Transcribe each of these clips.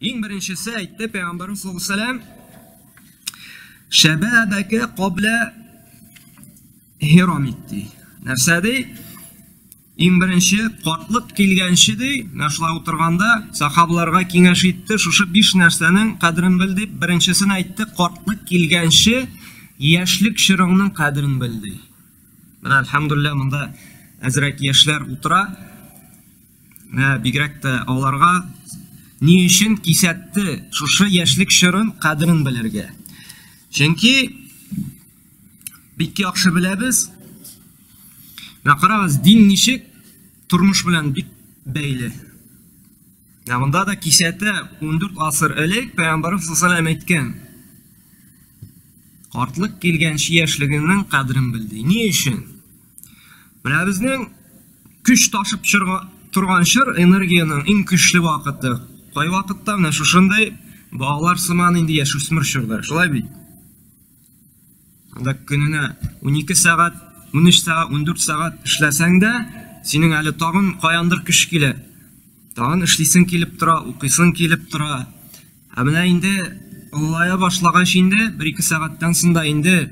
Иң беренчесе әйтте Пәйгамбәрбез саллаллаһу алейһи ва сәлләм, Шәбәбәкә каблә һирамик ди. Нәрсә ди? Иң беренче картлык килгәнче ди, менә шулай утырганда сахабаларга киңәш итте, шушы биш нәрсәнең кадерен бел дип, беренчесен әйтте, картлык килгәнче яшьлек чорыңның кадерен бел ди. Менә әлхәмдулилла монда әзрәк яшьләр утыра. Менә бигрәк тә аларга ни өчен кисәтте шушы яшьлек чорын кадерен белергә. Чөнки бик яхшы беләбез. Менә карагыз, дин ничек тормыш белән бик бәйле. Менә монда да кисәтә 14 гасыр элек Пәйгамбәрбез саллаллаһу әйткән. Картлык килгәнче яшьлегеңнең кадерен бел ди. Ни өчен? Менә безнең көч ташып торган чор энергиянең иң көчле вакыты. Кай вакытта менә шушындый балалар сыман инде яшүсмер чорда. Шулай бит? Анда көненә 12 сәгать, 13 сәгать, 14 сәгать эшләсәң дә, синең әле тагын каяндыр көч килә. Тагын эшлисең килеп тора, укыйсың килеп тора. Ә менә инде олылая башлагач инде, бер-ике сәгатьтән соң да инде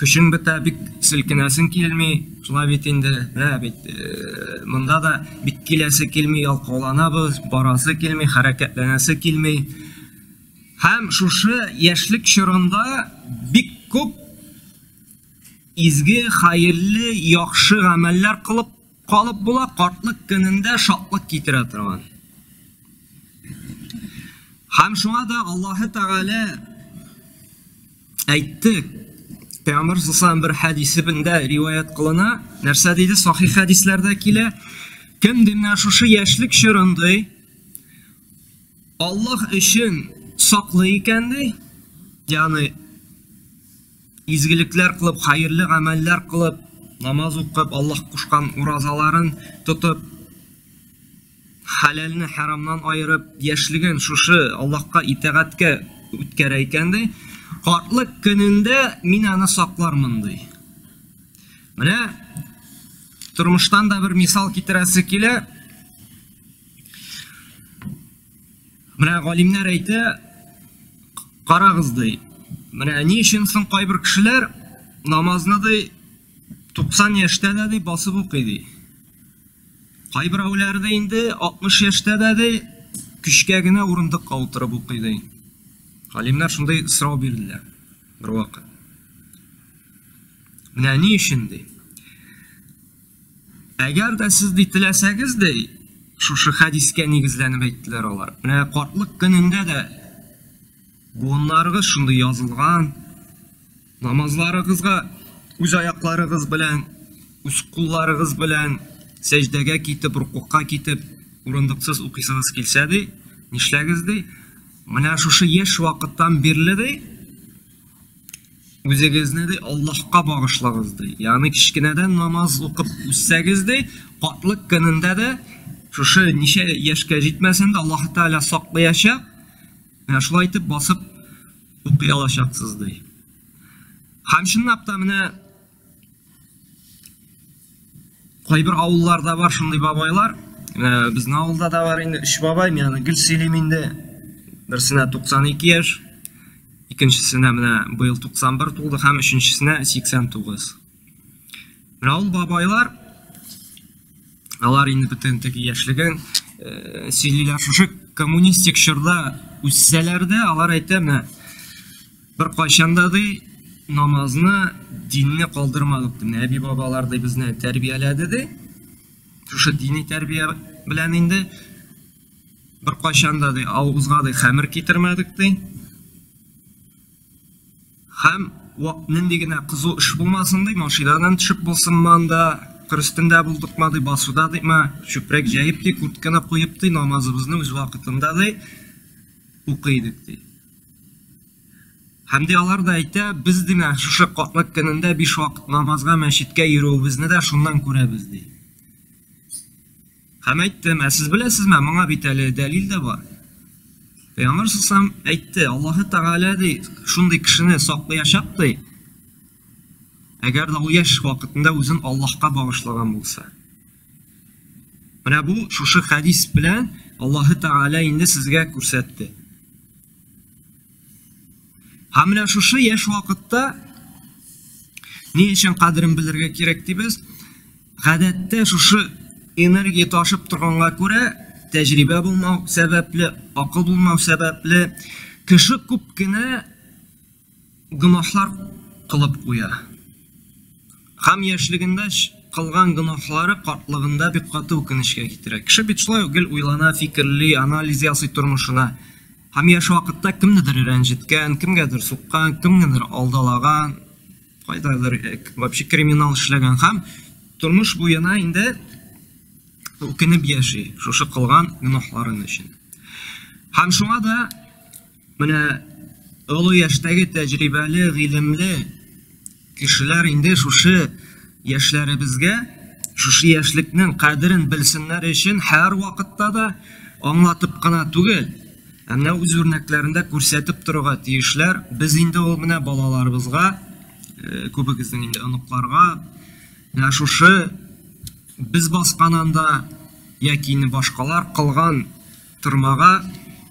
көчең бетә, бик селкенәсең килми. Шулай бит инде, менә бит э, монда да бик киләсе килми, ялкауланабыз, барасы килми, хәрәкәтләнәсе килми. Һәм шушы яшьлек чорында бик күп изге, хәерле, яхшы гамәлләр кылып калып була, картлык көнендә шатлык китерә торган. Һәм шуңа да Аллаһы Тәгалә әйтте, Пәйгамбәр саллаллаһу бер хәдисебендә риваять кылына, нәрсә диде? Сахих хәдисләрдә килә. Кем ди менә шушы яшьлек чорында Аллаһ өчен саклый икән ди, ягъни изгелекләр кылып, хәерле гамәлләр кылып, намаз укып, Аллаһ кушкан уразаларын тотып, хәләлне хәрамнан аерып, яшьлеген шушы Аллаһка итагатькә үткәрә икән ди, картлык көнендә мин аны саклармын ди. Менә тормыштан да бер мисал китерәсе килә. Менә галимнәр әйтә, карагыз ди. Менә ни өчен соң кайбер кешеләр намазны ди 90 яшьтә дә ди басып укый ди. Кайберәүләр дә инде 60 яшьтә дә ди көчкә генә урындыкка утырып укый ди. Галимнәр шундый сорау бирделәр бер вакыт. Менә ни өчен ди? Әгәр дә сез ди теләсәгез ди, шушы хәдискә нигезләнеп әйттеләр алар. Менә картлык көнендә дә буыннарыгыз шундый язылган, намазларыгызга үз аякларыгыз белән, үз кулларыгыз белән сәҗдәгә китеп, рукукка китеп, урындыксыз укыйсыгыз килсә ди, нишләгез ди? Менә шушы яшь вакыттан бирле ди, Үзегезне ди Аллаһка багышлагыз ди. Ягъни кечкенәдән намаз укып үссәгез ди, картлык көнендә дә шушы ничә яшькә җитмәсен дә Аллаһ Тәгалә саклаячак. Менә шулай итеп басып укый алачаксыз ди. Һәм чынлап та менә Кайбер авылларда бар шундый бабайлар. Менә безнең авылда да бар инде өч бабай, мин аны гел сөйлим инде. Берсенә 92 яшь, икенчесенә менә быел 91 тулды һәм өченчесенә 89. Менә ул бабайлар алар инде бөтен теге яшьлеген э, сөйлиләр. Шушы коммунистик чорда үссәләр дә, алар әйтә, менә Беркайчан да, ди, намазны, динне калдырмадык, ди. Менә әби-бабалар, ди, безне тәрбияләде, ди. Шушы дини тәрбия белән инде беркайчан да, ди, авызга, ди, хәмер китермәдек, ди. Һәм нинди генә кызу эш булмасын, ди, машинадан төшеп булсынмы анда, кыр өстендә булдыкмы, ди, басуда, ди, ма, чүпрәк җәеп, ди, куртканы куеп, ди, намазыбызны үз вакытында, ди, укый идек, ди. Һәм ди алар да әйтә, без ди менә шушы картлык көнендә биш вакыт намазга мәчеткә йөрүебезне дә шуннан күрәбез ди. Һәм әйттем, ә сез беләсезме, моңа бит әле дәлил дә бар. Пәйгамбәр саллаллаху әйтте, Аллаһы Тәгалә ди, шундый кешене саклаячак ди. Әгәр дә ул яшь вакытында үзен Аллаһка багышлаган булса. Менә бу шушы хәдис белән Аллаһы Тәгалә инде сезгә күрсәтте. Һәм менә шушы яшь вакытта ни өчен кадерен белергә кирәк дибез? Гадәттә шушы энергия ташып торганга күрә, тәҗрибә булмау сәбәпле, акыл булмау сәбәпле, кеше күп кенә гөнаһлар кылып куя. Һәм яшьлегендә кылган гөнаһлары картлыгында бик каты үкенечкә китерә. Кеше бит шулай ук гел уйлана, фикерли, анализ ясый тормышына. Һәм яшь вакытта кемнедер рәнҗеткән, кемгәдер суккан, кемнедер алдалаган, кайдадыр вообще криминал эшләгән һәм тормыш буена инде үкенеп яши шушы кылган гөнаһларын өчен. Һәм шуңа да менә олы яшьтәге тәҗрибәле, гыйлемле кешеләр инде шушы яшьләребезгә шушы яшьлекнең кадерен белсеннәр өчен һәр вакытта да аңлатып кына түгел, ә менә үз үрнәкләрендә күрсәтеп торырга тиешләр. Без инде ул менә балаларыбызга, күбегезнең инде оныкларга, менә шушы без баскан анда яки инде башкалар кылган тырмага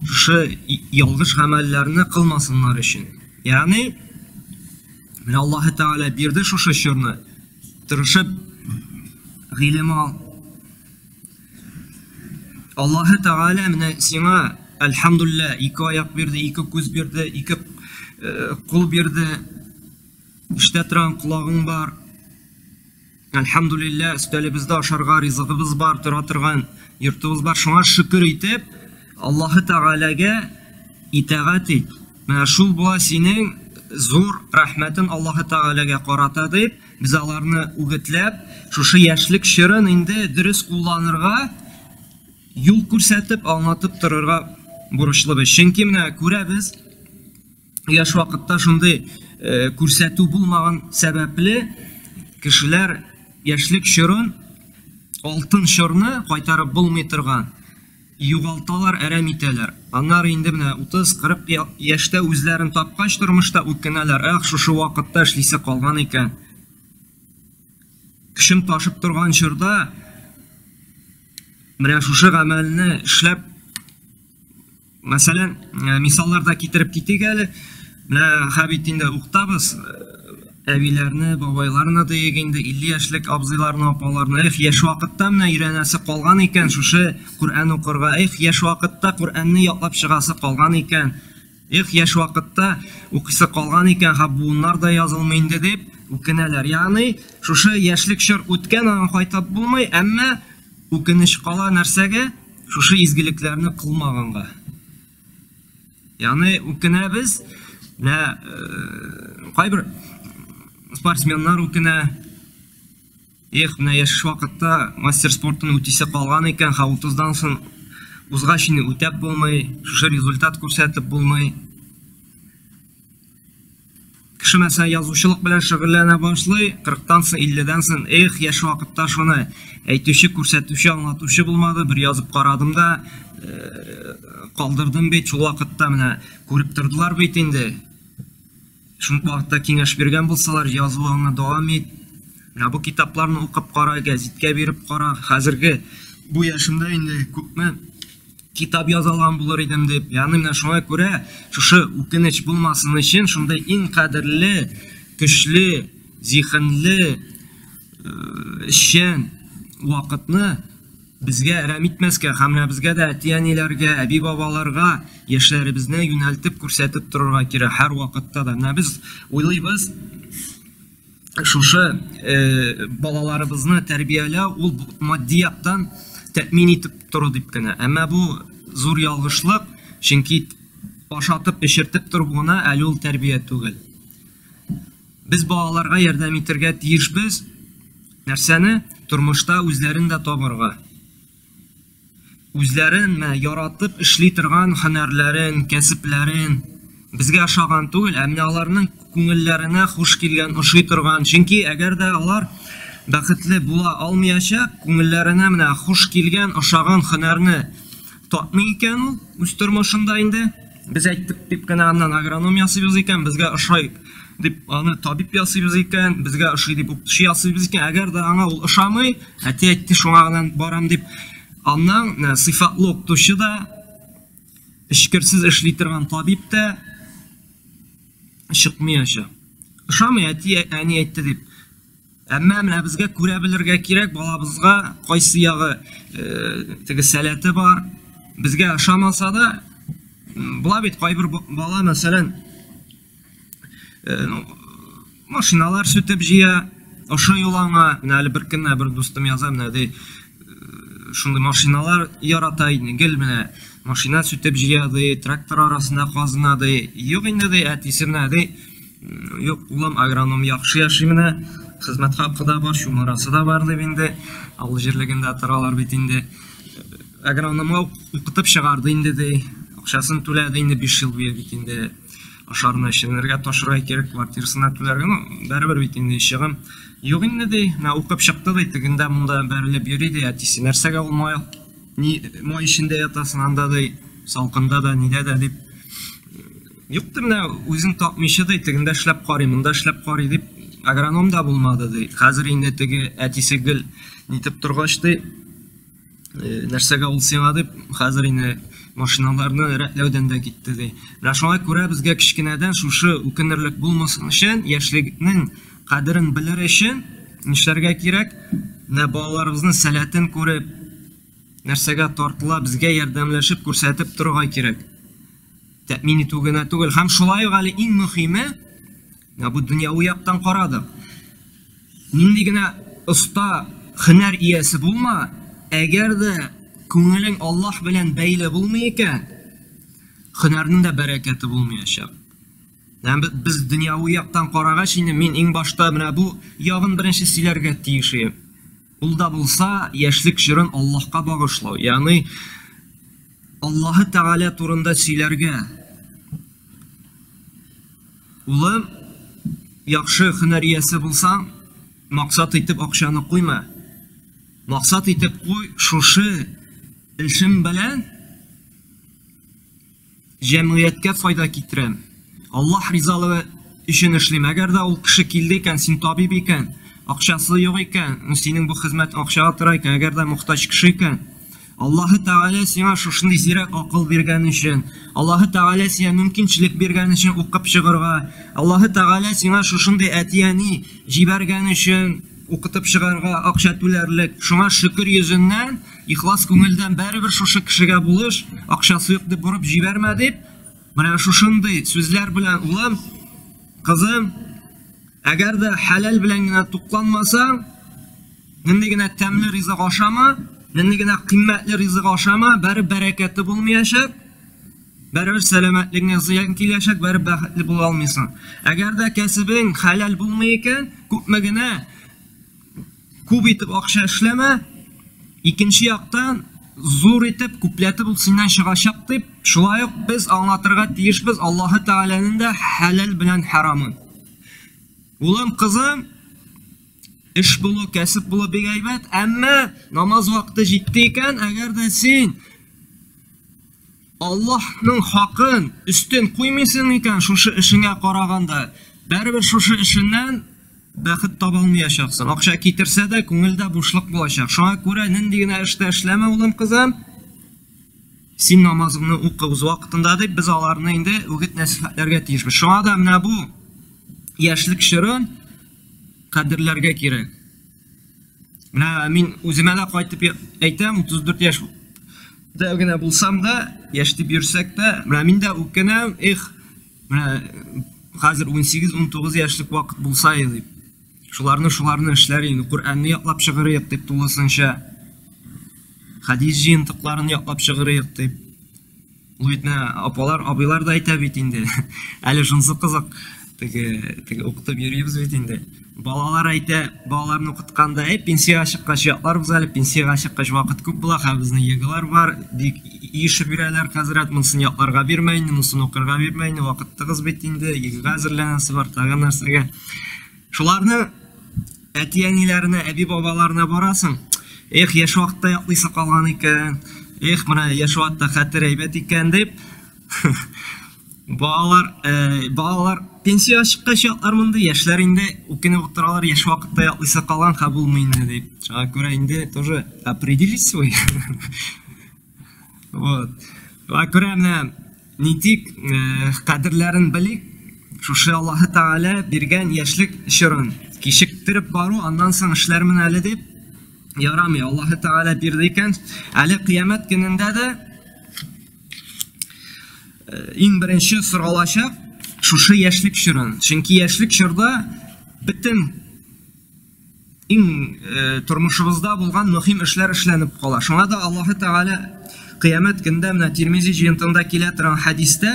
шушы ялгыш гамәлләрне кылмасыннар өчен. Ягъни менә Аллаһы Тәгалә бирде шушы чорны. Тырышып гыйлем ал. Аллаһы Тәгалә менә сиңа әлхәмдулилла ике аяк бирде, ике күз бирде, ике кул бирде. Ишетә торган колагың бар. Әлхәмдулилла, өстәлебездә ашарга ризыгыбыз бар, тора торган йортыбыз бар. Шуңа шөкер итеп, Аллаһы Тәгаләгә итагать ит. Менә шул була синең зур рәхмәтен Аллаһы Тәгаләгә карата дип, без аларны үгетләп, шушы яшьлек чорын инде дөрес кулланырга юл күрсәтеп, аңлатып торырга бурычлыбыз. Чөнки менә күрәбез, яшь вакытта шундый күрсәтү булмаган сәбәпле кешеләр яшьлек чорын, алтын чорны кайтарып булмый торган югалталар, әрәм итәләр. Аннары инде менә 30-40 яшьтә үзләрен тапкач тормышта үкенәләр. Эх, шушы вакытта эшлисе калган икән. Көчем ташып торган чорда менә шушы гамәлне эшләп, мәсәлән, мисаллар да китереп китик әле. Менә хәбит инде уктабыз, әбиләрне, бабайларны диек инде, 50 яшьлек абзыйларны, апаларны. Эх, яшь вакытта менә өйрәнәсе калган икән шушы Коръән укырга. Эх, яшь вакытта Коръәнне ятлап чыгасы калган икән. Эх, яшь вакытта укыйсы калган икән, ха буыннар да язылмый инде дип үкенәләр. Ягъни, шушы яшьлек чор үткән, аңа кайтып булмый, әмма үкенеч кала нәрсәгә? Шушы изгелекләрне кылмаганга. Ягъни үкенәбез, менә кайбер спортсменнар үкенә. Эх, менә яшь вакытта мастер спортын үтисе калган икән, ха 30-дан соң узгач инде үтәп булмый, шушы результат күрсәтеп булмый. Кеше мәсәлән язучылык белән шөгыльләнә башлый, 40-тан соң, 50-дән соң, эх, яшь вакытта шуны әйтүче, күрсәтүче, аңлатучы булмады, бер язып карадым да, калдырдым бит, шул вакытта менә күреп тордылар бит инде. Шул вакытта киңәш биргән булсалар, язуыңны дәвам ит. Менә бу китапларны укып кара, гәзиткә биреп кара. Хәзерге бу яшемдә инде күпме китап яза алган булыр идем дип. Ягъни менә шуңа күрә шушы үкенеч булмасын өчен шундый иң кадерле, көчле, зиһенле, эшчән вакытны безгә әрәм итмәскә һәм менә безгә дә әти-әниләргә, әби-бабаларга яшьләребезне юнәлтеп, күрсәтеп торырга кирәк һәр вакытта да. Менә без уйлыйбыз, шушы балаларыбызны тәрбияләү ул матди яктан тәэмин итеп тору дип кенә. Әмма бу зур ялгышлык, чөнки ашатып, эчертеп тору гына әле ул тәрбия түгел. Без балаларга ярдәм итәргә тиешбез. Нәрсәне? Тормышта үзләрен дә табарга. Үзләрен менә яратып эшли торган һөнәрләрен, кәсепләрен безгә ошаган түгел, ә менә аларның күңелләренә хуш килгән, ошый торган. Чөнки әгәр дә алар бәхетле була алмаячак, күңелләренә менә хуш килгән, ошаган һөнәрне тапмый икән ул үз тормышында инде. Без әйттек дип кенә аннан агроном ясыйбыз икән, безгә ошай дип аны табиб ясыйбыз икән, безгә ошый дип укытучы ясыйбыз икән. Әгәр дә аңа ул ошамый, әти әйтте, шуңа гына барам дип, Аннан сыйфатлы укытучы да, эчкерсез эшли торган табиб та чыкмаячак. Ошамый, әти, әни әйтте дип. Әмма менә безгә күрә белергә кирәк, балабызга кайсы ягы теге сәләте бар. Безгә ошамаса да, була бит кайбер бала, мәсәлән, машиналар сүтеп җыя, ошый ул аңа. Менә әле бер көнне бер дустым яза, менә ди, шундый машиналар ярата инде, гел менә машина сүтеп җыя ди, трактор арасында казына ди. Юк инде ди, әтисе менә ди, юк, улым, агроном яхшы яши менә, хезмәт хакы да бар, чумарасы да бар дип инде, авыл җирлегендә торалар бит инде. Агрономга укытып чыгарды инде ди, акчасын түләде инде 5 ел буе бит инде. Ашарына, эченергә, ташырга кирәк, квартирасына түләргә, ну, бәрібір бит инде чыгым. Юк инде ди, менә укып чыкты ди, тегендә монда бәрелеп йөри ди, әтисе нәрсәгә ул май, ни, май эчендә ятасың анда ди, салкында да, нидә дә дип. Юк ди, менә үзен тапмыйча ди, тегендә эшләп карый, монда эшләп карый дип, агроном да булмады ди. Хәзер инде теге әтисе гел нитеп торгач ди, нәрсәгә ул сиңа дип, хәзер инде машиналарны рәтләүдән дә китте ди. Менә шуңа күрә безгә кечкенәдән шушы үкенерлек булмасын өчен, яшьлекнең кадерен белер өчен нишләргә кирәк? Менә балаларыбызның сәләтен күреп, нәрсәгә тартыла, безгә ярдәмләшеп күрсәтеп торырга кирәк. Тәэмин итү генә түгел. Һәм шулай ук әле иң мөһиме, менә бу дөньяви яктан карадык. Нинди генә оста һөнәр иясе булма, әгәр дә күңелең Аллаһ белән бәйле булмый икән, һөнәрнең дә бәрәкәте булмаячак. Һәм без дөньяви яктан карагач, инде мин иң башта менә бу ягын беренче сөйләргә тиеш идем. Ул да булса, яшьлек чорын Аллаһка багышлау, ягъни Аллаһы Тәгалә турында сөйләргә. Улым, яхшы һөнәр иясе булсаң, максат итеп акчаны куйма. Максат итеп куй, шушы эшем белән җәмгыятькә файда китерәм. Аллаһ ризалыгы өчен эшлим. Әгәр дә ул кеше килде икән, син табиб икән, акчасы юк икән, ну синең бу хезмәт акчага тора икән, әгәр дә мохтаҗ кеше икән, Аллаһы Тәгалә сиңа шушындый зирәк акыл биргән өчен, Аллаһы Тәгалә сиңа мөмкинчелек биргән өчен укып чыгарга, Аллаһы Тәгалә сиңа шушындый әти-әни җибәргән өчен укытып чыгарга акча түләрлек. Шуңа шөкер йөзеннән, ихлас күңелдән бәребер шушы кешегә булыш, акчасы юк дип борып җибәрмә дип, менә шушындый сүзләр белән, улым, кызым, әгәр дә хәләл белән генә тукланмасаң, нинди генә тәмле ризык ашама, нинди генә кыйммәтле ризык ашама, бәрі бәрәкәте булмаячак, бәрібер сәламәтлегеңә зыян киләчәк, бәрі бәхетле була алмыйсың. Әгәр дә кәсебең хәләл булмый икән, күпме генә күп итеп акча эшләмә, икенче яктан зур итеп, күпләтеп ул синнән чыгачак дип, шулай ук без аңлатырга тиешбез Аллаһы Тәгаләнең дә хәләл белән харамын. Улым, кызым, эш булу, кәсеп булу бик әйбәт, әмма намаз вакыты җитте икән, әгәр дә син Аллаһның хакын өстен куймыйсың икән, шушы эшеңә караганда, бәрібер шушы эшеннән бәхет таба алмаячаксың. Акча китерсә дә, күңелдә бушлык булачак. Шуңа күрә нинди генә эштә эшләмә, улым, кызым, син намазыңны укы үз вакытында дип, без аларны инде үгет нәсихәтләргә тиешбез. Шуңа да менә бу яшьлек чорын кадерләргә кирәк. Менә мин үземә дә кайтып әйтәм, 34 яшь дә генә булсам да, яшь дип йөрсәк тә, менә мин дә үкенәм, эх, менә хәзер 18-19 яшьлек вакыт булса иде дип. Шуларны шуларны эшләр инде, Коръәнне ятлап чыгарыйк дип тулысынча, хәдис җыентыкларын ятлап чыгарыйк дип. Ул бит менә апалар, абыйлар да әйтә бит инде. Әле шунысы кызык, теге, теге укытып йөрибез бит инде. Балалар әйтә, балаларны укытканда, әй, пенсиягә чыккач ятларбыз әле, пенсиягә чыккач вакыт күп була, хәзер безнең ЕГЭлар бар, бик иешеп йөрәләр, хәзрәт, монысын ятларга бирмә инде, монысын укырга бирмә инде, вакыт тыгыз бит инде, ЕГЭга әзерләнәсе бар, тагын нәрсәгә. Шуларны әти-әниләренә, әби-бабаларына барасың. Эх, яшь вакытта ятлыйсы калган икән. Эх, менә яшь вакытта хәтер әйбәт икән дип. Балалар, балалар пенсия чыккач ятлар монда, яшьләр инде үкенеп утыралар, яшь вакытта ятлыйсы калган, ха булмый инде дип. Шуңа күрә инде тоже определить свой. Вот. Шуңа күрә менә нитик кадерләрен белик, шушы Аллаһы Тәгалә биргән яшьлек чорын кичектереп бару, аннан соң эшләрмен әле дип ярамый. Аллаһы Тәгалә бирде икән, әле кыямәт көнендә дә иң беренче соралачак шушы яшьлек чорын. Чөнки яшьлек чорда бөтен иң тормышыбызда булган мөһим эшләр эшләнеп кала. Шуңа да Аллаһы Тәгалә кыямәт көндә менә Тирмизи җыентында килә торган хәдистә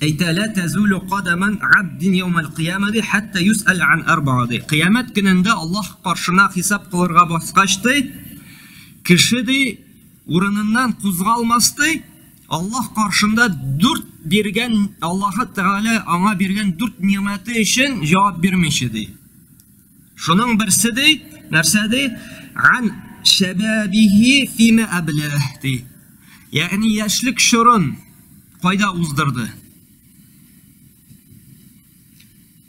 әйтә: "Ла тазулу кадаман абдин яумал кыямати хатта юсал ан арбаа" ди. Кыямәт көнендә Аллаһ каршына хисап кылырга баскач ди, кеше ди урыныннан кузгалмас ди, Аллаһ каршында дүрт биргән, Аллаһы Тәгалә аңа биргән дүрт нигъмәте өчен җавап бирмичә ди. Шуның берсе ди, нәрсә ди? Ан шәбәбихи фима әбләһ ди. Ягъни яшьлек чорын кайда уздырды?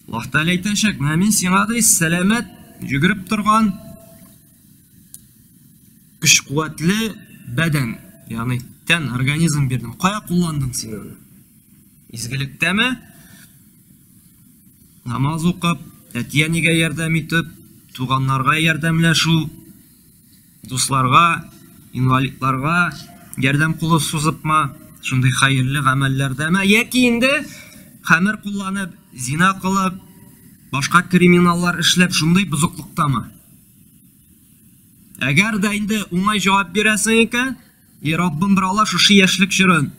Аллаһ Тәгалә әйтәчәк, менә мин сиңа ди, сәламәт, йөгереп торган, көч-куәтле бәдән, ягъни тән, организм бирдем. Кая кулландың син аны? Изгелектәме? Намаз укып, әти-әнигә ярдәм итеп, туганнарга ярдәмләшү, дусларга, инвалидларга ярдәм кулы сузыпмы, шундый хәерле гамәлләрдәме, яки инде хәмер кулланып, зина кылып, башка криминаллар эшләп, шундый бозыклыктамы? Әгәр дә инде уңай җавап бирәсең икән, и Раббым бер Алла шушы яшьлек чорын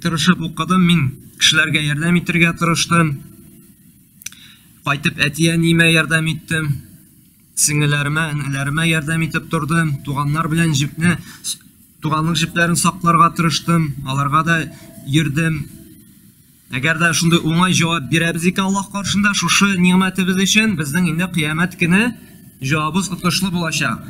тырышып укыдым, мин кешеләргә ярдәм итәргә тырыштым. Кайтып әти-әниемә ярдәм иттем. Сеңелләремә, энеләремә ярдәм итеп тордым. Туганнар белән җепне, туганлык җепләрен сакларга тырыштым. Аларга да йөрдем. Әгәр дә шундый уңай җавап бирәбез икән Аллаһ каршында, шушы нигъмәтебез өчен безнең инде кыямәт көне җавабыз отышлы булачак.